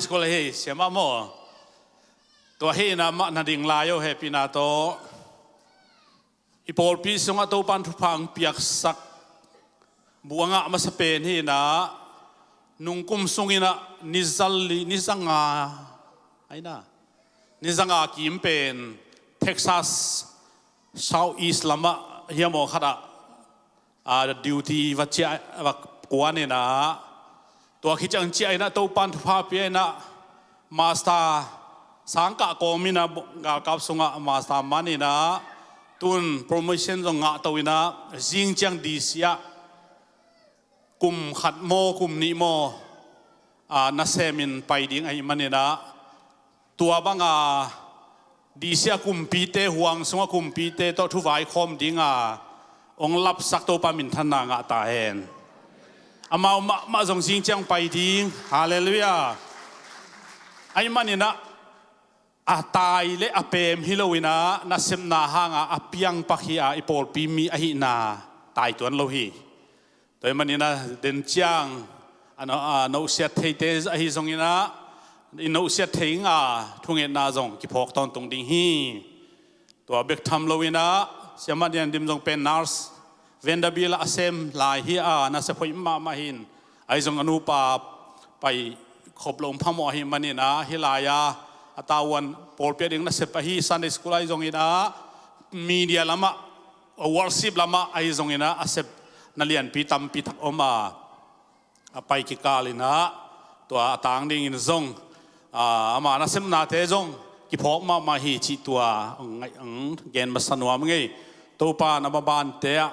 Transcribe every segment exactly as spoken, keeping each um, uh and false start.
School ahi siamah maw? Tua hi inah mah na ding lai uh hehpihna tawh i pawlpi sungah Topan thupha hong piaksak bu a ngah masa pen hi inah, nungkum sung inah ni zali, ni zanga, ai na, ni zanga kim pen Texas South East lamah hiam aw khatah a duty va ciah, va kuan inah, tua khit ciang ciah inah Topan thupha pia inah master sangkah kawm inah galkap sungah master man inah, tun promotion zong ngah to inah zing ciang D C ah kum khat maw kum nih maw a nasemin pai ding ahih man inah, tua banga D C a kumpite, huang sungah kumpite tawh thuvai khawm dinga hong lapsak Topa minthanna ngah ta hen. Amau mahmah zong zing ciang pai ding. Halleluiah. Ahih man inah a tai le a pem hi lo inah nasepna hanga a piangpak hi a, i pawlpi mi ahihna tai tuan lo hi. Tua ahih man inah den ciang a no, a nosiat theite ahi zong inah, i nosiat thei nga thungetna zong kiphawk tawntung ding hi. Tua bek tham lo inah siamah Dian Dim zong pen nurse Vanderbilt ah a sem lai hi a, nasep hoih mahmah hi in, ahi zong a nupa pai khop lo phamawh ahih man inah hi lai-a a tavuan pawlpi a ding nasep ahi, Sunday school ahi zong inah, media lamah, worship lamah ahi zong inah a sep na lianpi tampi tak om a, a pai kikal inah tua a tang dingin zong, a, ama nasepnate zong kiphawk mahmah hi cih tua hong ngaih, hong gen masa nuam ing ei. Topa na mabante ah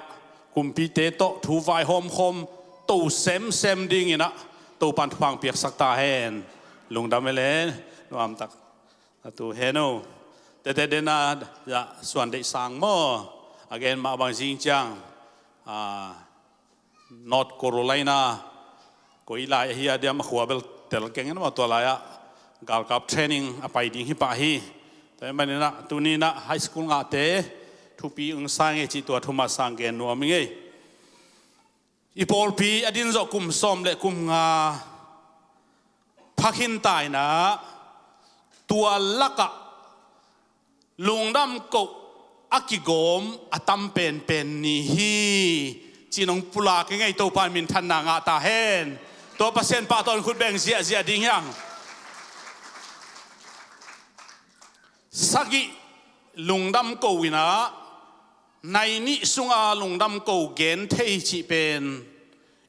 kumpite tawh thu vaihawm khawm to semsem ding inah Topan thupha hong piaksak ta hen. Lungdam e le, nuamtak a tu hen o. Tete dena, ya, suan deih sang maw? A gen mah bang zing ciang, a, North Carolina, koi lai ahi a diam, a khua bel tel keng in maw, tua lai-ah galkap training a pai ding hi pah hi. Tua ahih man inah tuni inah high school ngahte thupi ung sa ing ei cih tua thuman sang gen nuam ing ei. I pawlpi a din zawh kum sawm le kum nga pha khin ta inah, tua lakah lungdam koh a kigawm a tam penpen ni hi, ci-in hong pulak ing ei. Topa in minthanna ngah ta hen. Tua Pasian pahtawi in khut beng ziahziah ding hi hang. Sagih, lungdam ko inah, nai nih sunga lungdam ko gen thei cih pen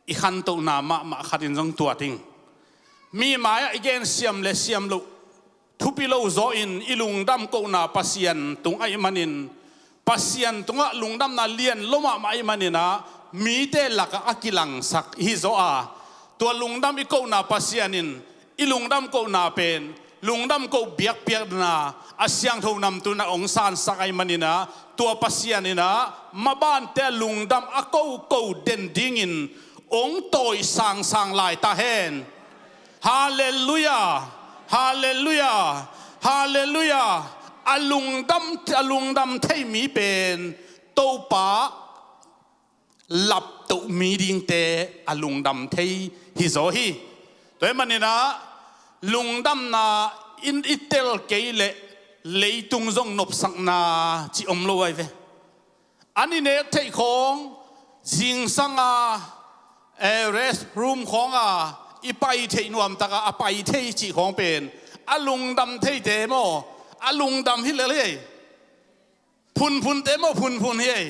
i khantohna mahmah khatin zong tuat ing. Mi mai-ah i gen siam le siam loh, thupi lo zaw in i lungdam kohna Pasian tung ahih manin, Pasian tungah lungdamna lian lo mahmah ahih man inah, mite lakah a kilangsak hi zaw a, tua lungdam i kohna Pasian in i lungdam kohna pen lungdam koh biakpiakna a siangtho namtuna hong sansak ahih man inah, tua Pasian inah mabante a lungdam a koko den dingin hong tawi sangsang lai ta hen. Halleluiah. Halleluiah. Halleluiah. A lungdam, a lungdam thei mi pen Topa laptoh mi dingte a lungdam thei hi zaw hi. Tua ahih man inah lungdamna in i tel kei leh leitung zong nopsakna cih om lo ahi ve. An i nek theih khawng, zingsanga, eh, rest room khawnga i pai theih nuamtaka a pai thei cih khawng pen a lungdam theite maw, a lungdam hi lel hi ei. Phunphunte maw, phunphun hi ei.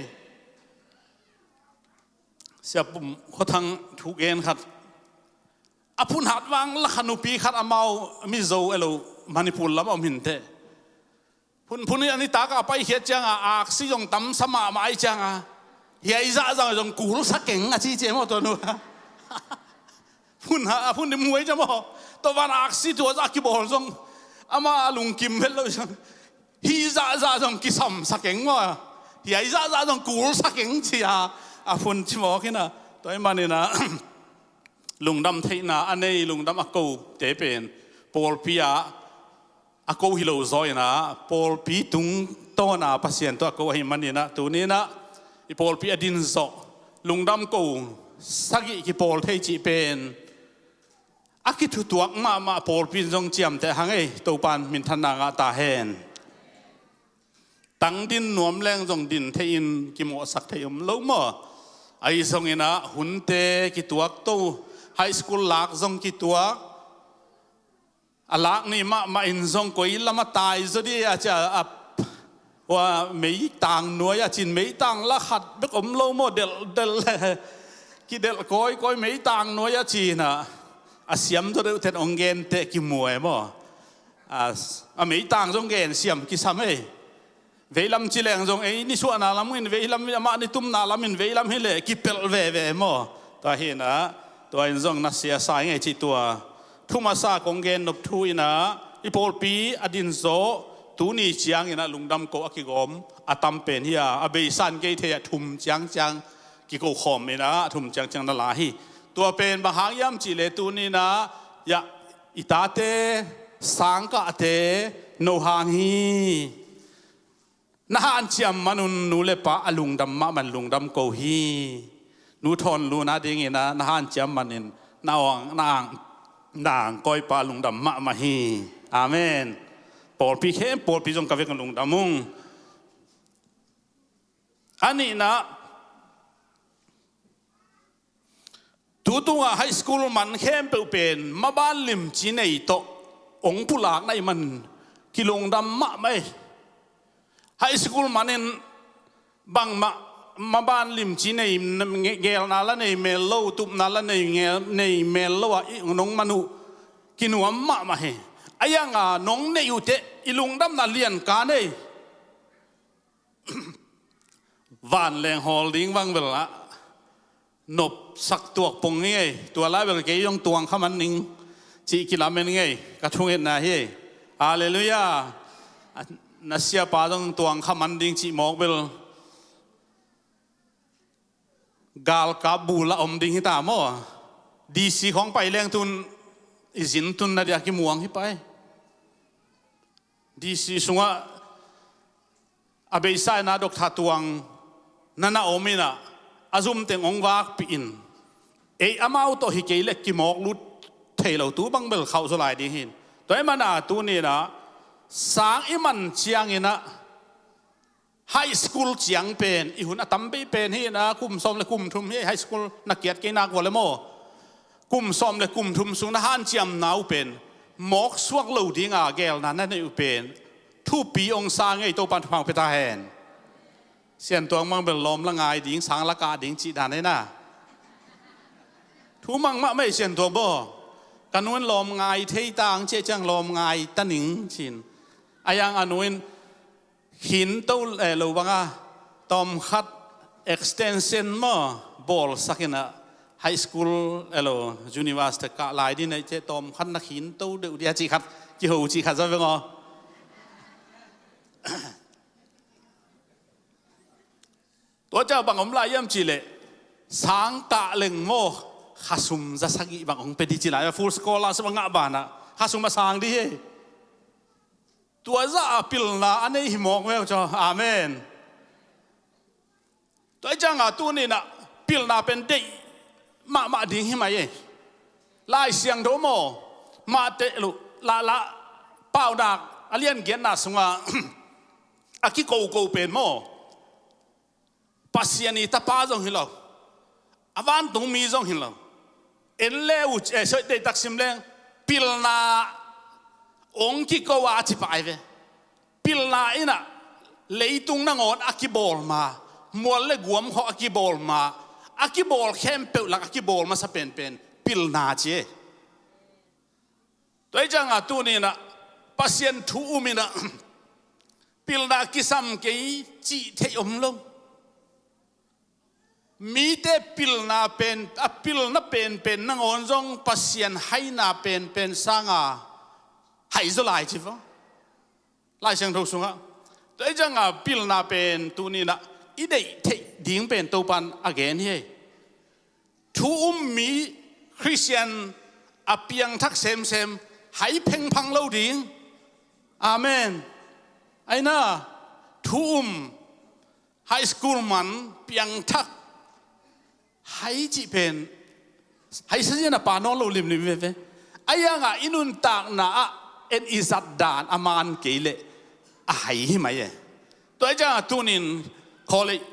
Sia Pum Khua Thang thugen khat, a phunhat vang lakha nupi khat, amau Mizo elo Manipur lamah om hi inteh. Phunphun hi a, nitak a paikhiat cianga aksi zong tamsa mahmah ahih cianga, hiai zahzah zong kulsa keng a ci ci e maw tua nu. Phun ha, a phun dim huai ciang maw. Tua van aksi tua zah kibawl zong ama a lungkim vet lo ciang, hih zahzah zong kisamsa keng maw. Hiai zahzah zong kulsa keng ci a, a phun ci mawk hi na. Tua ahih man inah lungdam theihna a nei, lungdam a kote pen pawlpi ah a ko hi lo zaw inah, pawlpi tungtawna Pasian tawh a ko ahih man inah, tuni inah i pawlpi a din zawh lungdam ko sagih kipawl thei cih pen a kithutuak mahmah pawlpi in zong ciamteh hang ei, Topan minthanna ngah ta hen. Tang din nuam leng zong din thei in kimawhsak thei om lo maw? Ahi zongin ah hunte kituak to, high school lak zong kituak. A lak ni mahmah in zong koi lam a tai zaw di a ci a, a, ua, meitang nuai a cin, meitang la khat bek om lo maw, delh, delh, kidelh kawikawi, meitang nuai a cin ah, a siam zaw deuh ten ong gen teh kimuai maw? A, a meitang zong gen siam kisam ei. Veilam ci leng zong ei nisuahna lam in veilam, amah nitumna lam in veilam hi leh kipelh veve maw? Tua hi in ah, tua in zong nasia sa ing ei cih tua thu masa kong gen nop thu in ah, i pawlpi a din zawh tuni ciangin ah lungdam ko a kigawm a tam pen hi a, a beisa in kei thei ah thum ciangciang kiko khawm in ah, thum ciangciang na la hi. Tua pen bang hang hiam cih leh tuni in ah, ya, i tate, sangkahte, no hang hi. Na hanciam man un nu le pa a lungdam mahmah in lungdam ko hi. Nu Thawn Lun a dingin ah na hanciam man in na ang, na ang, na angkawipa lungdam mahmah hi. Amen. Pawlpi khem, pawlpi zong ka vek in lungdam ung. A nihna, tu tungah high school man khempeuh pen maban limci nei tawh ong pulak na hih man kilungdam mahmah ei. High school manin bangmah maban limci nei, gelna la nei mel lo, tupna la nei, nei mel lo ah i nong man uh kinuam mahmah hi. A ianga nong neih uh teh i lungdamna lian kan ei. Vanleng hawl ding bang bel ah nopsak tuak pong hi ei. Tua lai bel kei zong tuang kha man ding cih kilamen hi ei. Ka thungetna hi ei. Halleluiah. Na siapa zong tuang kha man ding cih mawk bel galkap bul a om ding hi ta maw? D C khawng pai leng tun i zin tun na dia kimuang hi pai. D C sungah a beisa in ah doctor tuang na na om in ah, a zum teng ong vakpih in, ei amau tawh hi kei leh kimawk lut thei lo tu bang bel khauh zaw lai ding hi. Tua ahih man ah tuni in ah sang i man ciangin ah high school ciang pen i hun a tam bei pen hi in ah, kum sawm le kum thum hi high school na kiat kei nak uh leh maw? Kum sawm le kum thum sung na hanciamna uh pen mawk suak lo dinga gelna na neih uh pen thupi ong sa ing ei. Topan thupha ong pia ta hen. Siantuang mang bel lawm la ngai ding, sang la kah ding cih dan ei na. Thu mang mahmah ei Siantuang baw. Ka nu in lawm ngai thei ta ing cih ciang lawm ngai ta ning ci-in. A iang a nu in khinto, eh, lo bang a, tawmkhat extension maw bawlsak in ah, high school, eh, lo, university kah lai ding na hih teh tawmkhat na khinto deuh dia cih khat, kiho cih khat zaw veng aw. Tua ciang bang om lai hiam cih leh, sang kah leng maw, khasum za sagih bang ong pia ding cih lai, full scholarship a ngah banah khasum a sang ding hi. Tua zah a pilna a nei hi mawk veu caw. Amen. Tua ahih ciangah tuni in ah pilna pen deih mahmah ding hi mai ei. Lai Siangtho maw, Matthai lo, la, la, Paunak a lian giatna sungah a kikoko pen maw, Pasian i tapa zong hi lo, a vantungmi zong hi lo. En le uh, eh, sorry, deihtak sim leng, pilna ong kiko a, a ci pah ai ve. Pilna in ah leitung nangawn a kibawl ma, mual le guam khawng a kibawl ma, a kibawl khempeuh lak a kibawl masa penpen pilna ci ei. Tua ahih ciangah tuni in ah Pasian thu um in ah pilna kisam kei cih theih om lo. Mite pilna pen, a pilna penpen nangawn zong Pasian haina penpen sanga hai zaw lai ci vo. Lai Siangtho sungah. Tua ahih ciangah pilna pen tuni in ah i deih theih ding pen Topan a gen hi ei. Thu um mi Khristian a piangthak semsem hai phengphang lo ding. Amen. Aina, thu um, high school man, piangthak, hai cih pen, hai sa zia na pa nawn lo limlim veve. Ahi hangah i nuntakna ah en i zat dan a man kei leh a hai hi mai e. Tua ahi ciangah tunin college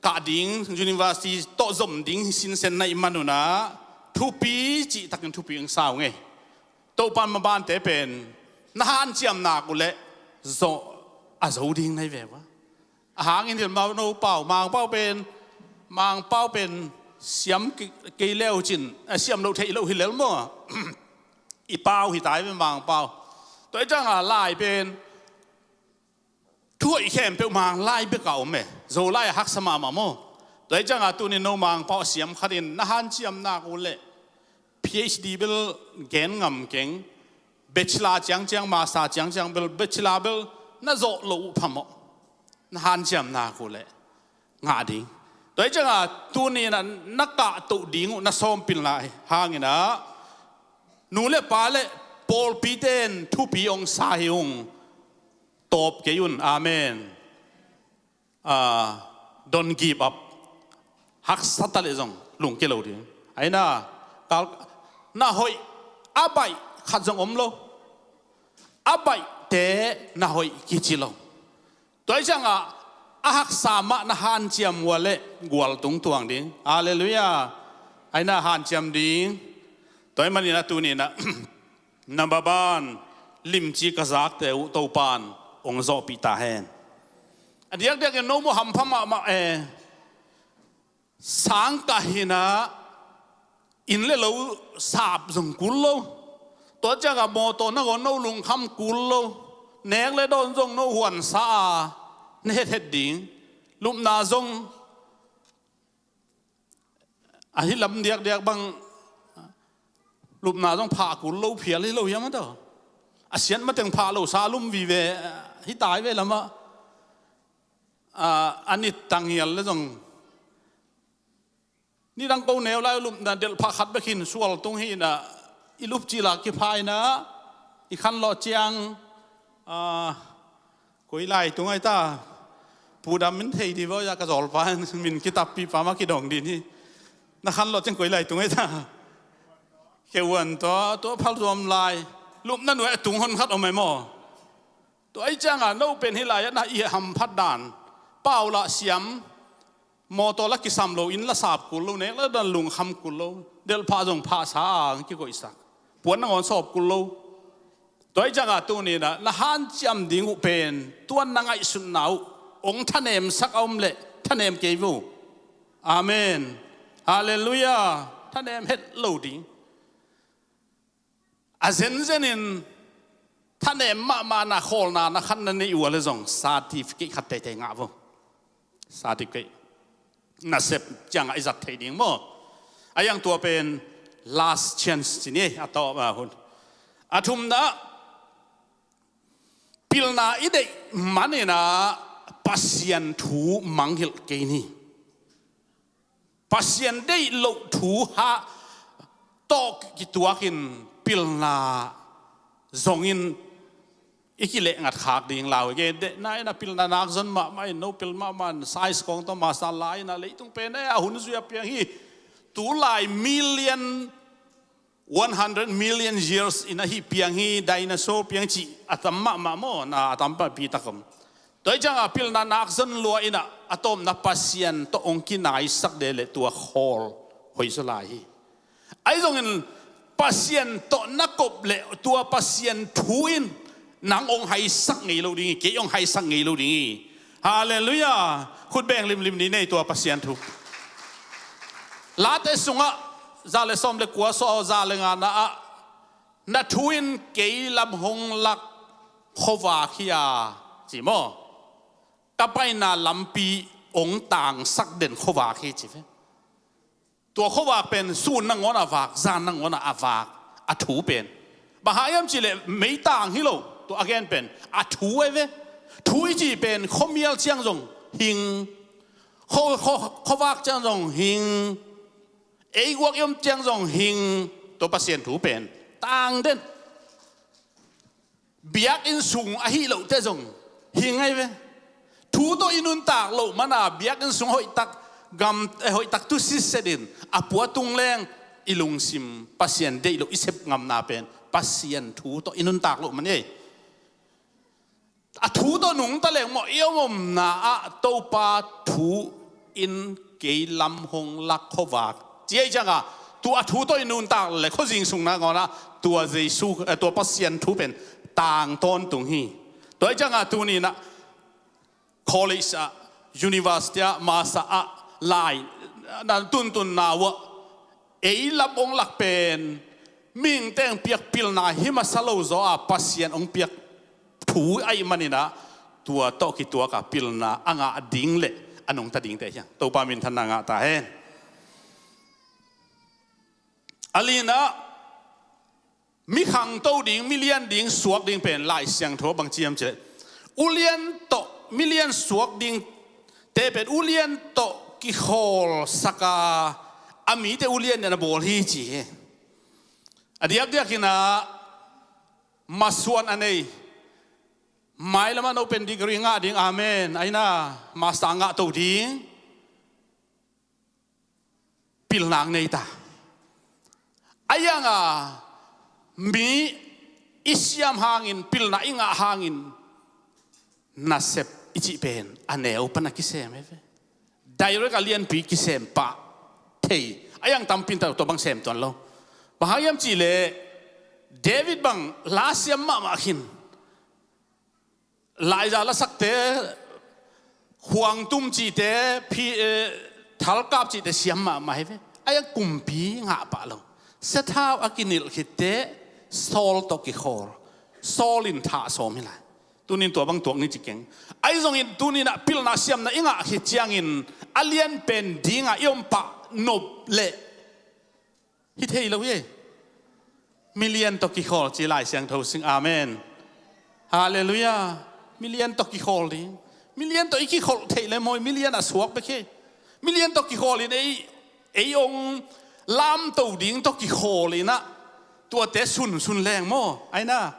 kah ding, university tawh zom ding sinsen na hih manun ah thupi cihtakin thupi hong sa uh ngei. Topan mabante pen na hanciam nak uh leh zawh a zo ding na hi ve ua. A hangin hilh mah no pau, Mangpau pen, Mangpau pen siam kei, kei leu cin, a siam loh theih loh hi lel maw? I pau hi tai ve Mangpau. Tua ahi ciangah lai pen thu hoih khempeuh Mang lai bek a om e. Zolai a haksa mahmah maw? Tua ahi ciangah tunin no Mangpau a siam khatin na hanciam nak uh leh PhD bel gen ngam keng. Bachelor ciangciang, master ciangciang bel, bachelor bel na zawh loh uh phamawh. Na hanciam nak uh leh ngah ding. Tua ahi ciangah tunin ah na kahtoh ding uh na sawm pilna hangin ah nu le pa le pawlpite in thupi hong sa hi ung. Tawp kei un. Amen. Ah, don't give up. Haksa ta leh zong lungkia lo ding. Ahi na, kal, na hoih a baih khat zong om lo. A baihte na hoih kici lo. Tua ahi ciangah a haksa mah na hanciam uh leh gualtung tuang ding. Halleluiah. Ahi na, hanciam ding. Tua ahih manin ah tunin ah na maban limci ka zakte uh Topan hong zawhpih ta hen. A diakdiakin no maw, hampha mahmah e. Sangkah hi-in ah inn le lo sap zong kul lo. Tua ciangah mawtaw nangawn no lungkham kul lo. Nek le dawn zong no huansa a na hethet ding. Lupna zong ahi lam diakdiak bang lupna zong phah kul lo phial hi lo hiam a tawh. A siat mateng phah lo sa lum vive hi tai ve lamah. A, a nit tang hial le zong nidang ko neu lai lupna delhphah khat bek hin sual tung hi-in ah i lupcil a kiphah in ah i khanlawh ciang, a, koi lai tung ai ta. Pu Dam in thei di vaw ya ka zawlpa in min kitappi pa mah kidong di ni. Na khanlawh ciang koi lai tung ai ta. Keuan tua, tua phal zuam lai. Lupna nuai a tung hon khat om ai maw? Tua ahi ciangah no pen hih lai-ah na i hamphat dan. Pau lah siam. Mawtaw lah kisam lo, inn lah sap kul lo, nek lah dan lungkham kul lo. Delhphah zong phahsa a kikoihsak. Puan nangawn sawp kul lo. Tua ahi ciangah tunin ah na hanciam ding uh pen tua na ngaihsutna uh hong thanemsak a om leh thanem kei ve uh. Amen. Halleluiah. Thanem het lo ding. A zenzenin thanem mahmahna khawlna na khat na neih uh a le zong certificate khat teitei ngah vo. Certificate na sep ciangah i zat thei ding maw? A yang tua pen last chance ci ni, a tawp a hun. A thumna ah pilna i deih manin ah Pasian thu mangngilh kei ni. Pasian deih loh thu hah tawh kituakin pilna zongin i kilehngat khak ding lau hi. Gen dehna in a pilna nak zon mahmah in, no pil mahmah in, size kong tawh masa lai in a leitung pen e a hun zui a piang hi. Tulai million, one hundred million years in a hi piang hi, dinosaur piang cih a tam mahmah maw, na a tam pahpi tak om. Tua ahi ciangah pilna nak zon lua in a, a tawpna Pasian tawh hong kinaisak de leh tua khawl hoih zaw lai hi. Ahi zongin Pasian tawh na kop leh tua Pasian thu in nang hong haisak ngei lo ding hi, kei hong haisak ngei lo ding hi. Halleluiah. Khut beng limlim ni nei tua Pasian thu. Late sungah za le sawm le kua, sawm za le ngana ah na thu in kei lam hong lak khuavak hi a, ci maw? Ka paina lampi hong tangsak den khuavak hi ci ve. Tua khuavak pen sun nangawn a vak, zan nangawn a vak, a thu pen. Bang hang hiam cih leh meitang hi lo, tua a gen pen a thu ahi ve. Thu i cih pen khuamial ciang zong hing, khua, khua, khuavak ciang zong hing, eiguak i om ciang zong hing. Tua Pasian thu pen tang den. Biakinn sung ahi lohte zong hing ahi ve. Thu tawh i nuntak loh mana biakinn sung hoihtak gam, eh, hoihtak tu sitset in a pua tung leng i lungsim Pasian deih loh i sep ngamna pen Pasian thu tawh i nuntak loh man ei. A thu tawh nungta leng maw, i om omna ah Topa thu in kei lam hong lak khuavak ci ei cianga, tua a thu tawh i nuntak le khuazing sung nangawnah tua Jesu, eh, tua Pasian thu pen tang tawntung hi. Tua ei cianga tuninah college ah, university ah, master ah, lai na tuntunna uh ah ei lam hong lak pen mihingte hong piak pilna hi masa lo zaw a Pasian hong piak thu ahih maninah tua tawh kituaka pilna a ngah ding le a nungta dingte hiang Topa minthanna ngah ta hen. A linah mi khangto ding, mi lian ding, suak ding pen Lai Siangtho bang ciam cileh, ulian tawh mi lian suak ding te pen ulian tawh kikhawlsaka a mite ulian in a bawl hi ci hi. A diakdiakinah masuan a nei, mailamah no pen degree ngah ding, amen, aina master ngah to ding pilna nei ta. A ianga mi i siam hangin, pilna i ngah hangin nasep i cih pen a neu pan a kisem hi ve. Direct a lianpi kisem pah thei a iang tampin ta tua bang sem tuan lo. Bang hang hiam cihleh David bang la siam mahmah khin. Laiza lasakte, khuangtum cihte, phi, eh, thalkap cihte siam mahmah hi ve. A iang kumpi ngah pah lo. Sathau a kinilh khitte Saul tawh kikhawl. Saul in thah sawm hi lai. Tunin tua bang tuak ni ci keng. Ahi zongin tuninah pilna siamna i ngah khit ciangin a lianpen dinga i om pah nop leh hi thei lo hi. Mi lian tawh kikhawl ci Lai Siangtho sing, amen. Halleluiah. Mi lian tawh kikhawl ding. Mi lian tawh i kikholh theih le maw, mi lian a suak bek hi. Mi lian tawh kikhawl in ei, ei ong lamto ding tawh kikhawl inah tuate sunsun leng maw, aina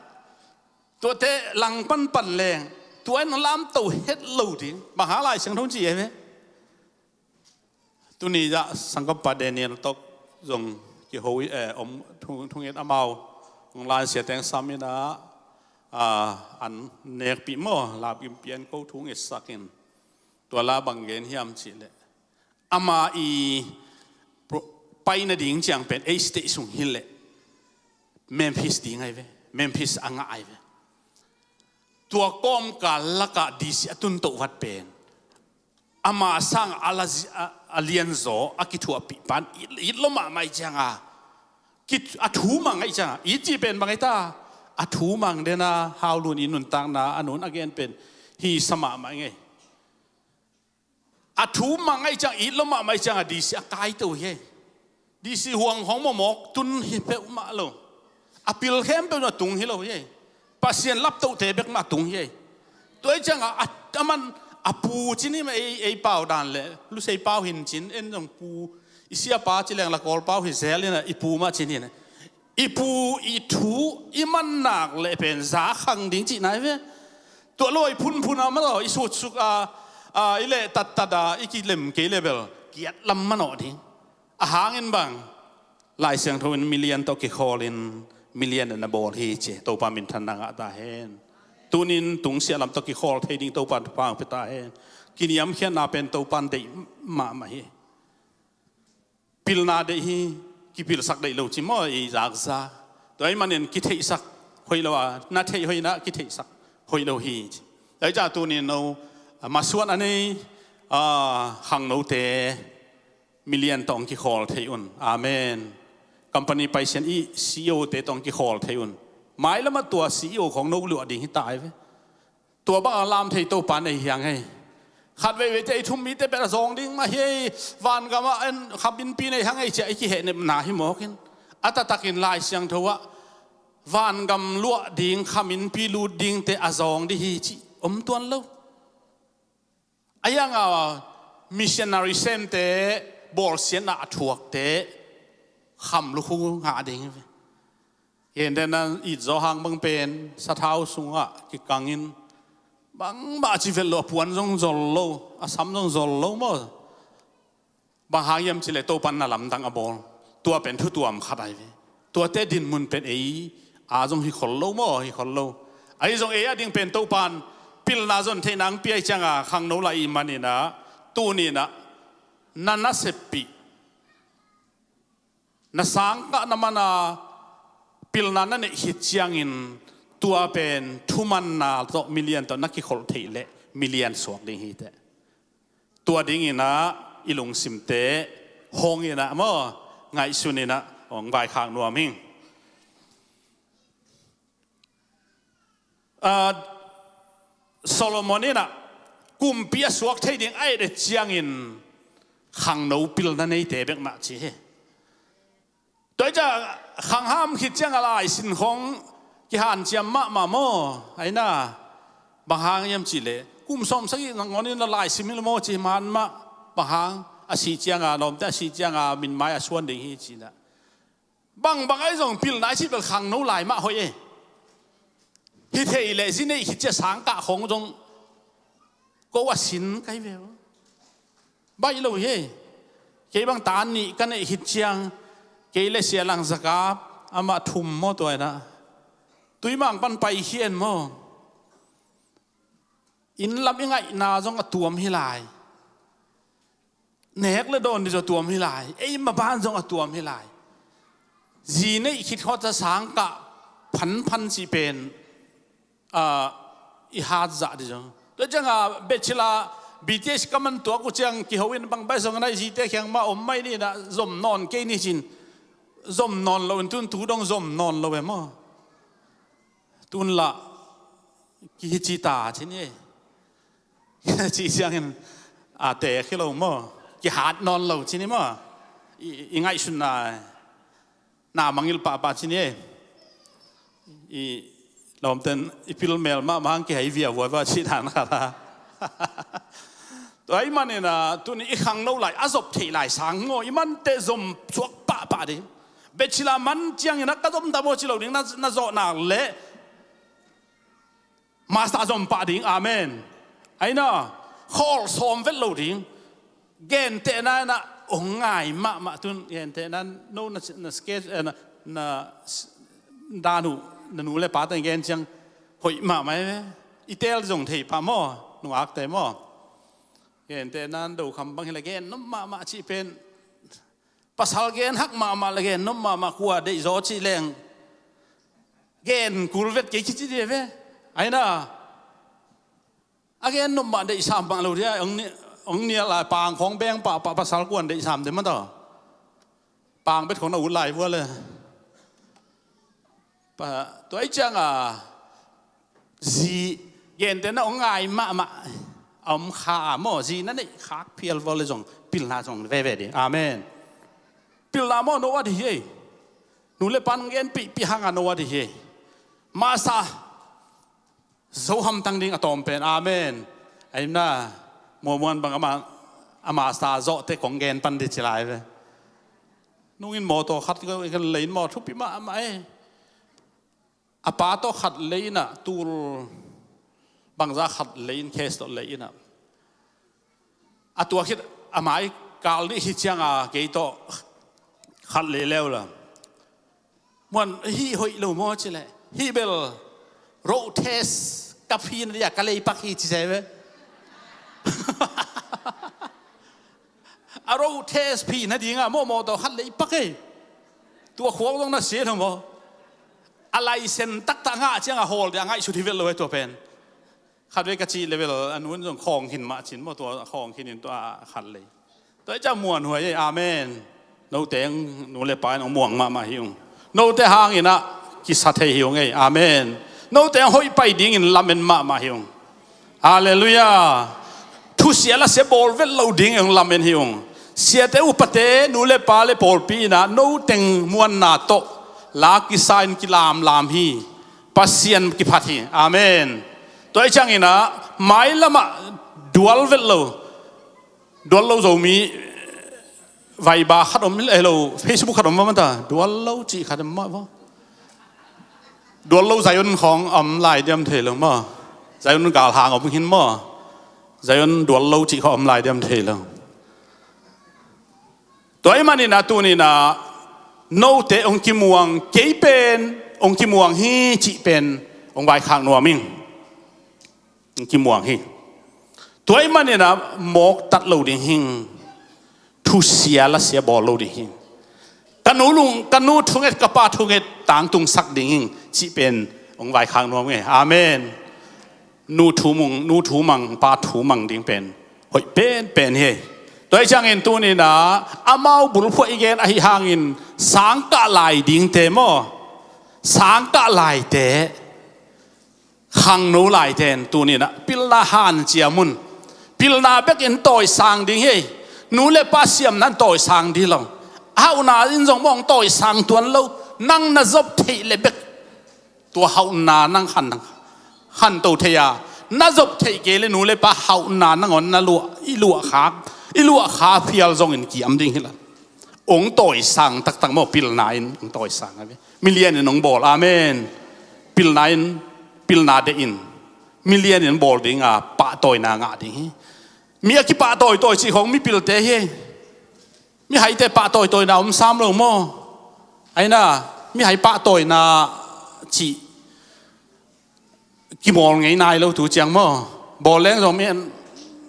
tuate langpanpan leng tua in lamto het lo ding. Bang hang Lai Siangtho ci ei ve. Tuni ah sanggampa Daniel tawh zong kiho, eh, om thung, thunget amau hong lansia teng sam inah, ah, an nekpih maw, lapgimpi an ko thungetsakin tua la bang gen hiam cihleh ama i pro-, pai nading ciang pen ei state sung hileh Memphis ding ahi ve. Memphis a ngah ahi ve. Tua kawmkal lakah D C a tuntoh vat pen ama sang a la zi-, a, a lianzaw a kithuahpih pan it, it lo mahmah ih cianga, ki, a thu mang aih cianga, it cih pen bang aih ta, a thu mang dena haulun i nuntakna a nun a gen pen hi sa mahmah ngei. A thu mang aih ciang, it lo mahmah ih cianga D C a kaito hi. D C huang hong mawmawk tun hi peuhmah lo. A pil khempeuh na tung hi lo hi. Pasian laptohte bek mah tung hi. Tua ih cianga a, a man a pu cin hi mah ei, ei pau dan le lusei pau hin cin en zong pu i siapa ci leng la kawl pau hi zel ina i pu mah cin hi na. I pu i thu i man nak le pen za khang ding cihna hi ve. Tua lo i phunphun a mah lo i sutsuk a, a, i leh tattat a i kilem kei le bel kiat lam manawh ding. A hangin bang Lai Siangtho in milian tawh kikhawlin milian in a bawl hi ci. Topa minthanna ngah ta hen. Tunin tungsiah lam tawh kikhawl thei ding Topa thupha hong pia ta hen. Kiniamkhiatna pen Topa in deih mahmah hi. Pilna deih hi, kipilsak deih lo ci maw i zakzak. Tua ih manin kitheihsak hoih lo a, na theih hoih na kitheihsak hoih lo hi ci. Tua ih ciang tunin no, a, masuan a nei, a, khangnote milian tawh hong kikhawl thei un. Amen. Company paisian i C E O te tawh hong kikhawl thei un. Mailamah tua C E O khong no luah ding hi ta ai ve. Tua bang a lam thei Topa nei hiang hei. Khat veivei te i thum mite pen a zawng ding mah hi ei. Vangam ah en kham innpi nei hang ei ciah i kihehnepna hi mawkin. A taktakin Lai Siangtho ah vangam luah ding, kham innpi lut dingte a zawng ding hi cih om tuan lo. A ianga missionary semte bawlsiatna a thuakte kham lukhu ngah ding hi ve. Hende nan it zaw hang bang pen sathau sungah kikangin bangmah a ci vet lo, a puan zong zol lo, a sam zong zol lo maw. Bang hang hiam cileh Topan na lamdang a bawl. Tua pen thutuam khat ahi ve. Tuate dinmun pen ei a zong hi khol lo maw, hi khol lo. Ahi zong ei a ding pen Topan pilna zon theih nang piai cianga khangno lai i maninah tuninah na naseppih na sangkah na mana pilna na neih khit ciangin tua pen thumanna tawh milian tawh na kikholh theih leh milian suak ding hi teh. Tua dinginah i lungsimte hong inah maw ngaihsun inah hong vaikhak nuam hing. Ah, Solomon inah kumpi a suak thei ding a et et ciangin khangno pilna neite bek mah ci hi. Tua i ca khangham khit cianga laisin khong kihanciam mahmah maw? Aina bang hang hiam cihleh kum sawm sagih nangawn in la laisim hi lo maw ci man mah. Bang hang a sih cianga lawmte a sih cianga minmai a suan ding hi cinah. Bangbang ahi zong pilna i cih bel khangno lai mah hoih e. Hi thei leh zi neih khit cia sangkah khong zong ko a sin kai ve uh. Baih lo hi. Kei bang tan nih ka neih khit ciang kei le sia lang zakap amah thum maw tua inah tuimang pan pai khian maw? Inn lam i ngaihna zong a tuam hi lai. Nek le dawn dih zong a tuam hi lai. Ei maban zong a tuam hi lai. Zi neih khit khawh ca sangkah phanphan cih pen, ah, i hatzah dih zong. Tua cianga bachelor B T H ka man tuak uh ciang kiho in bang baih zong a naih zite khiang mah om mai ni inah zom nawn kei ni cin. Zom nawn lo in tun tu dong zom nawn lo e maw? Tun lah kihici ta cin e. Ci ciangin a te khi lo maw? Kihat nawn lo cin i maw? I, i ngaihsunna na mangil pahpah cin e. I lawmten i pil mel mahmah hang kihei via vuai va ci dan kha la. Tua i maninah tuni i khangno lai a zop theih lai sang ngaw i mante zom suak pahpah ding. Bachelor man cianginah ka zom ta maw ci lo ding na, na zawh nak leh master zom pah ding. Amen. Aina khawl sawm vet lo ding. Gentehna inah hong ngai mahmah tun gentehna no na, na sketch, eh, na, na s-, dan uh na nu le pate gen ciang hoih mahmah e. I tel zong thei pah maw? Nungakte maw? Gentehna do kham bang hi le gen nop mahmah cih pen pasal gen hak mahmah le gen nop mahmah kua deih zaw cih leng gen kul vet kei kici dia ve. Aina a gen nop mah deih sam mah lo dia ong ni, ong nia lai pang khong beng pah, pah pasal kuan deih sam de mah ta. Pang bet khong na ut lai vua le. Pa, tua i cianga zi gentehna hong ngai mahmah a om kha maw? Zi na neih khak phial vua le zong pilna zong veve ding. Amen. Pilna maw no a dih hi ei. Nu le pan gen pihpih hanga no a dih hi ei. Masa zo hamtang ding a tawm pen. Amen. Aimna muamuan bang ama, ama sa zawhte kong gen pan dih ci lai ve. Nungin mawtaw khat kan lein maw thupi mahmah e. A pa tawh khat lei inah tul bangza khat lei in case tawh lei inah a tua khit a mai kal nih hi cianga kei tawh khat lei leu la. Muan hih hoih lo maw cileh hih bel road test ka phi na dia ka lei pak hi ci se ve. A road test phi na dinga mawmawtaw khat lei pak ei. Tua khuak zong na sia lo maw? A laisen taktak ngah cianga hawl dia ngaihsut hi vet lo ei tua pen. Khatvei ka cih level a nun zong khawng hin mah cin maw tua khawng hin in tua khat lei. Tua i ca muanhuai ei. Amen. Note ang nu le pa in ang muang mahmah hi ung. Note hanginah kisa thei hi ung ei. Amen. Note ang hoih pai dingin lamen mahmah hi ung. Halleluiah. Thusia lasia bawl vet lo ding eng lamen hi ung. Siate upate nu le pa le pawlpi inah noteng muanna tawh la kisa in kilamlam hi. Pasian kiphat hi. Amen. Tua i cianginah mailamah dual vet lo. Dual lo Zomi Viber khat om, eh, lo, Facebook khat om va mata. Dual lo cih khat om mah va. Dual lo Zion khawng om lai diam thei lo maw? Zion galhang om hin maw? Zion dual lo cih khawng om lai diam thei lo. Tua i maninah tuninah Note hong kimuang, kei pen hong kimuang hi cih pen hong vaikhak nuam ing. Hong kimuang hi. Tua ahih manin ah mawk tat lo ding hing. Thusia lasia bawl lo ding hing. Ka nu lung, ka nu thunget, ka pa thunget tangtungsak ding hing cih pen hong vaikhak nuam ing. Amen. Nu thu mang, nu thu mang, pa thu mang ding pen hoih penpen hi. Tua ahih ciangin tuni-in ah amau bulphuh i gen ahih hangin sangkah lai dingte maw, sangkah laite, khangno laite in tuni-in ah pilna hanciam un. Pilna bekin tawisang ding hi. Nu le pa siamna in tawisang ding lo. Hauhna in zong mawng tawisang tuan lo. Nang na zop theih le bek tua hauhna nang khan, nang khanto thei a, na zop theih kei le nu le pa hauhna nangawn na luah, i luah khak, i luah kha phial zongin kiam ding hi la. Hong tawisang taktak maw, pilna in hong tawisang a ve. Milian in hong bawl, amen. Pilna in, pilna deih in milian in bawl ding a, pahtawina ngah ding hi. Mi a kipahtawitawi cih khawng mipilte hi. Mihaite pahtawitawina om sam lo maw? Aina, mihai pahtawina cih kimawl ngei nai lo tu ciang maw? Bawl leng zong mi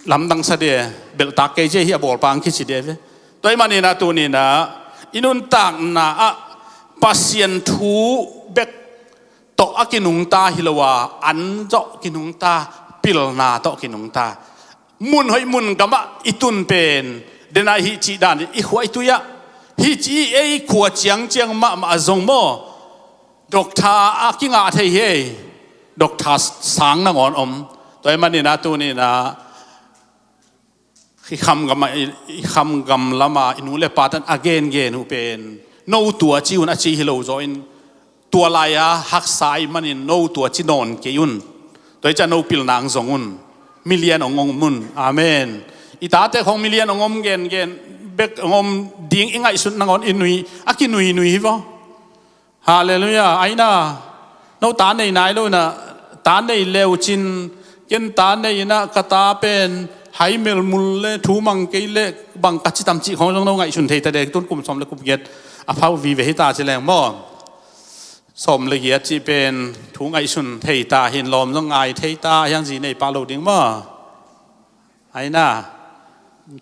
lamdang sa dia, belhtak kei cia hi a bawlpa ang kici dia ve. Tua ahih manin ah tuni-in ah i nuntakna ah Pasian thu bek tawh a kinungta hi lo a, an zawh kinungta, pilna tawh kinungta. Mun hoih mun gamah i tun pen, den a hih cih dan i khua i tui ah, hih cih ei khua ciangciang mahmah a zong maw, doctor a kingah thei hi. Doctor sang nangawn om. Tua ahih manin ah tuni-in ah i kham gam ah, i kham gam lam ah i nu le pa tan a gengen uh pen no tua ci un a ci hi lo zaw in, tua lai-a haksa ahih manin no tua ci nawn kei un. Tua hi ciah no pilna ang zong un. Milian hong om un. Amen. I tate khawng milian hong om gengen bek hong om ding i ngaihsut nangawn i nui, a kinuinui hi vaw. Halleluiah. Aina, no ta nei nai lo in ah, ta nei leu cin, ken ta nei in ah ka ta pen hai melmul le thu mang kei le bang ka ci tam cih khawng zong no ngaihsun thei ta dek, tun kum sawm le kum giat a phau vive hi ta ci leng maw? Sawm le giat cih pen thu ngaihsun thei ta, hin lawm zong ngai thei ta, hiang zi nei pah lo ding maw? Aina,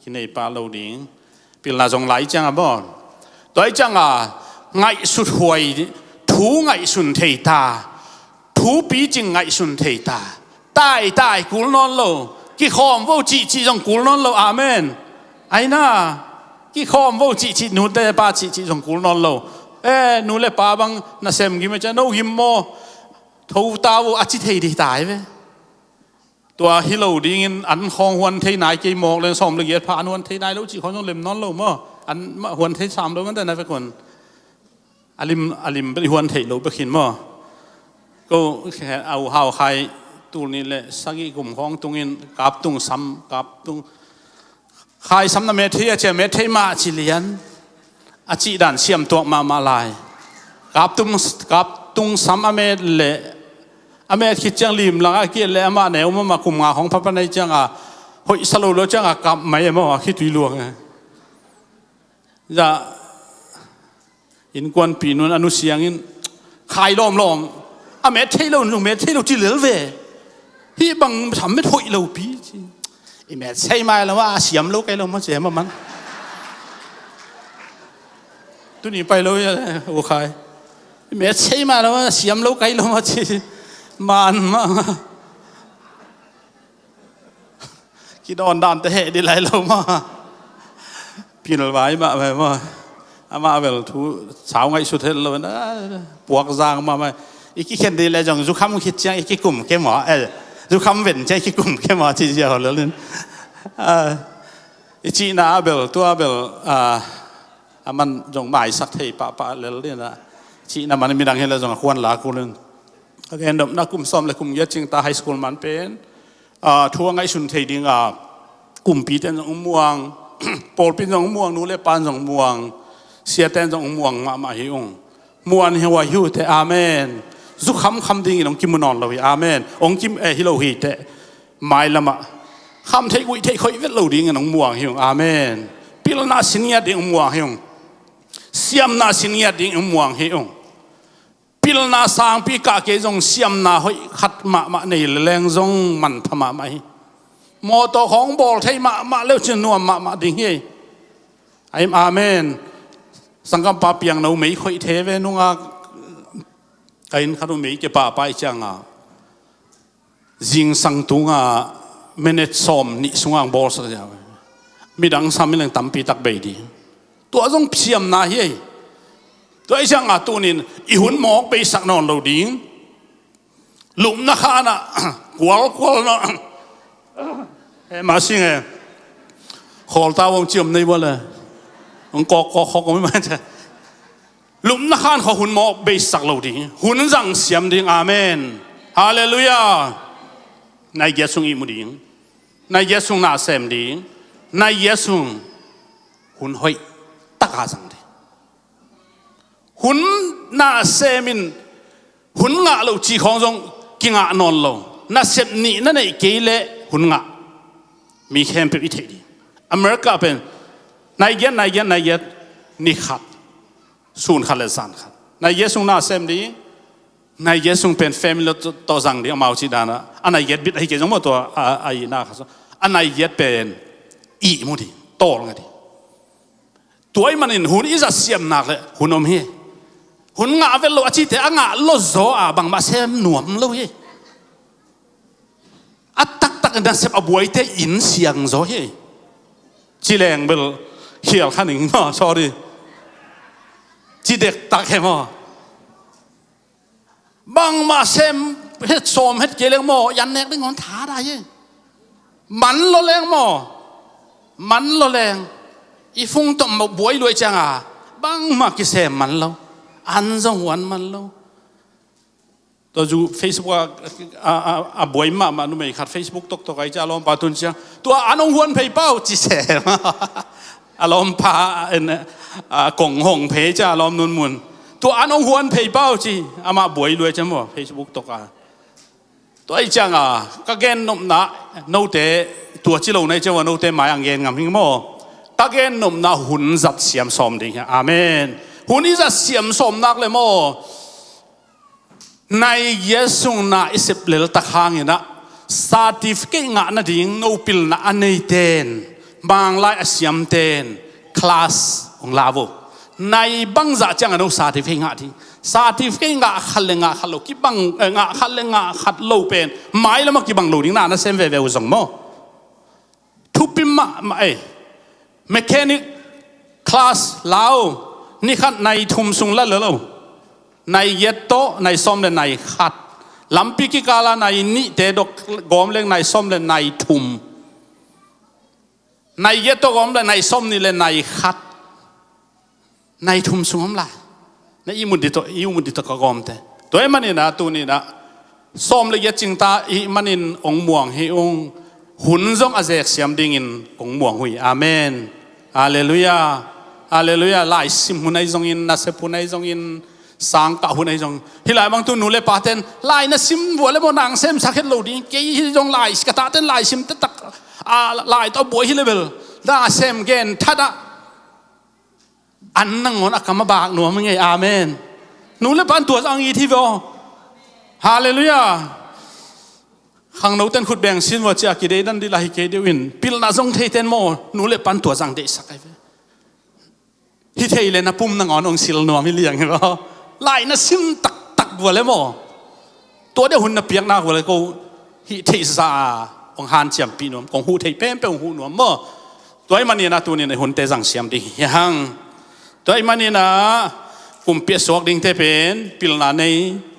kinei pah lo ding. Pilna zong lai ciang a bawl. Tua hi ciang a ngaihsut huai, thu ngaihsun thei ta. Thu picing ngaihsun thei ta. Tai tai kul nawn lo. Kikhawm vo cihcih zong kul nawn lo. Amen. Aina, kikhawm vo cihcih, nute pa cihcih zong kul nawn lo. Eh, nu le pa bang na sem gim a cia, no gim maw? Tho ta vo a ci thei dih tai ve. Tua hi lo dingin an khawng huan thei nai kei mawk leng sawm le giat pha an huan thei nai lo cih khawng zong lem nawn lo maw? An mah huan thei sam lo man ta na vek hun. A lim, a lim bel i huan theih lo bek hin maw? Ko au hau khai tul nih le sagih kum khawng tungin kap tung sam, kap tung Khai sam na met thei a cia, met thei mah ci lian. A cih dan siam tuak mahmah lai. Kap tung, kap tung sam a met le, a met khit ciang lim lang a kiat le amah neu mahmah kum nga hong phapan ahi ciang a, hoih sa lo lo ciang a kap mai e maw, a khitui luang e. Za, innkuanpih nun a nu siangin khai lawmlawm. A met thei lo, nu met thei lo ci lel ve. Hih bang sam met hoih lo pi ci. I met sei mai lo a siam lo kai lo maw ci hema man. Tuni pai lo ya u khai. I met sei mai lo a siam lo kai lo maw ci. Man ma. Kidawn dan te heh dih lai lo maw. Pilvai mah mai maw. Amah bel thu sau ngaihsut het lo na. Puak zang mah mai. I kikhen dih le zong zukham khit ciang i kikum ke maw. Eh, zukham ven ciang i kikum ke maw ci zia ho lo lin. Ah, i cihna a bel, tua bel, ah, a man zong maisak thei pahpah lel dih na. Cihna man midang hi le zong a khuan la kul in. A gen dopna kum sawm le kum giat cing ta high school man pen. Ah, thu a ngaihsun thei ding a, kumpi ten zong muang, pawlpi zong muang, nu le pan zong muang, sia ten zong muang mahmah hi ung. Muan hi wa hi uh te, amen. Zu khamkham dingin hong kimu nawn lo hi, amen. Hong kim, eh, hi lo hi te. Mailamah. Kham thei, guih thei, khoih vet lo dingin hong muang hi ung, amen. Pilna sin ngiat ding hong muang hi ung. Siamna sin ngiat ding i muang hi ung. Pilna sangpi kah kei zong siamna hoih khat mahmah nei le leng zong manpha mahmah hi. Mawtaw khawng bawl thei mahmah leuh cin nuam mahmah ding hi. Amen. Sangkampa piangno mei khoih the ve nungak. Ka inn khat uh mei ke pahpah i cianga zingsang tunga minute sawm nih sunga ang bawlsak cia. Midang sam i leng tampi tak bei ding. Tua zong siamna hi ei. Tua i cianga tunin i hun mawk beisak nawn lo ding. Lupna khanah kualkual na. Eh, masing eh. Khawlta wong ciam nei bua le. Ang kawk kawk khawk om i man cia. Lupna khan khaw hun mawk beisak lo ding. Hun zang siam ding. Amen. Halleluiah. Nai giat sung ihmu ding. Nai giat sung na sem ding. Nai giat sung hun hoih taka zang ding. Hun na semin hun ngah lo ci khawng zong kingah nawn lo. Nasep nih na neih kei leh hun ngah. Mi khempeuh i theih ding. America pen nai giat, nai giat, nai giat, ni khat, sun khat le zan khat. Nai giat sung na sem ding. Nai giat sung pen family tawh, tawh zang ding amau cih dana. A nai giat bit ahi kei zong maw tua a, a ihna kha so. A nai giat pen ihmu ding, tawlnga ding. Tua i manin hun i zat siam nak le hun om hi. Hun ngah vet lo a cite a ngah lo zaw a bangmah sem nuam lo hi. A taktak nasep a buaite in siang zaw hi. Ci leng bel khial kha ning maw, sorry. Ci dektak he maw. Bangmah sem het sawm het kei leng maw, yan nek ding hon tha dai hi. Man lo leng maw. Man lo leng. I fung tawh maw buai luai cianga bangmah kisem man lo. An zong huan man lo. Tua zu Facebook a, a, a, a buai mahmah numei khat Facebook toktok ai cia a lawmpa tun cia. Tua an hong huan phei pau ci sem. A lawmpa en, a, kong hong phei cia a lawm nunmun. Tua an hong huan phei pau ci. Amah buai luai cia maw Facebook tok a. Tua i cianga ka gen nopna note tua ci lo nai cia ua note mai ang gen ngam hing maw. Ka gen nopna hun zat siam sawm ding hi. Amen. Hun i zat siam sawm nak le maw. Nai giat sung na i sep lel tak hanginah certificate ngah nading no pilna a neiten, manglai a siamten class hong la vo. Nai bangzah cianga no certificate ngah ding. Certificate ngah khat le ngah khat lo kibang, eh, ngah khat le ngah khat lo pen mailamah kibang lo ding na na sem veve uh zong maw. Thupi mahmah ei. Mechanic class la uh. Ni khat nai thum sung la lo. Nai giat tawh nai sawm le nai khat. Lampi kikala nai nihte dok gawm leng nai sawm le nai thum. Nai giat tawh gawm le nai sawm nih le nai khat. Nai thum sung om lai. Na ihmu dih tawh, ihmu dih tawh ka gawmte. Tua i maninah tuninah sawm le giat cingta i manin ong muang hi ung. Hun zong a zek siam dingin ong muang uh hi. Amen. Halleluiah. Halleluiah. Laisim hun ahi zongin, nasep hun ahi zongin, sangkah hun ahi zong. Hih lai bang tu nu le paten lai na sim vua le maw nang semsak het lo ding. Kei hi zong lai ka taten laisim taktak a lai tawh buai hi le bel. Na sem gen thatah an nangawn a kam a bak nuam ngei. Amen. Nu le pan tua zang it hi ve aw. Halleluiah. Khangnoten khut beng sin vua cia kideidan dih la hi kei deuh in pilna zong theiten maw nu le pan tua zang deihsak ai ve. Hi thei le na pum nangawn ong sil nuam hi liang hi ve aw. Lai na sim taktak vua le maw. Tua deuh hun na piaknak vua le ko hih theihsa a ong hanciampih nuam kong huh thei pempeuh ong huh nuam maw. Tua i maninah tunin a hunte zang siam ding hi hang. Tua i maninah kumpi a suak dingte pen pilna nei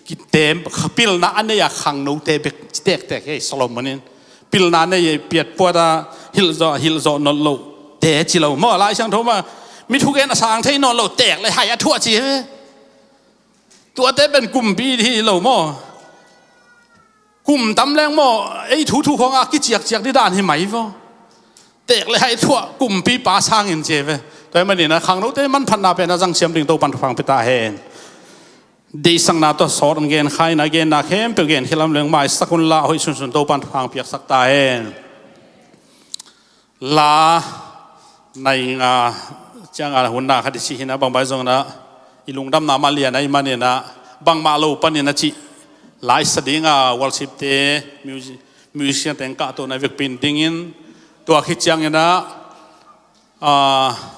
kite pilna a nei a khangnote bek ci tektek hi. Solomon in pilna nei piatpuata hilhzawh hilhzawh nolh loh te ci lo maw. Lai Siangtho ma mi thugen a sang thei nawn lo tek le hai a thuah ci hi. Tuate pen kumpi hi lo maw. Kum tam leng maw ei thuthu khawngah kiciakciak dih dan hi mai vaw. Tek le hai thuah kumpipa sangin ci ve. Tua i maninah khangnote manphatna pen a zang siam ding Topan thupha pia ta hen. Deihsakna tawh sawt an gen khaina genna khempeuh gen khilam leng maisak unla hoih sunsun Topan thupha piaksak ta hen. La nai nga Cianga hun na khat i cih hi na, bang bang zong na i lungdamna mah lian ahih manin na, bangmah lo panin a cih laisa ding a, worship te, music, musician te in kahto na vekpi in dingin, tua khit ciangin na, ah,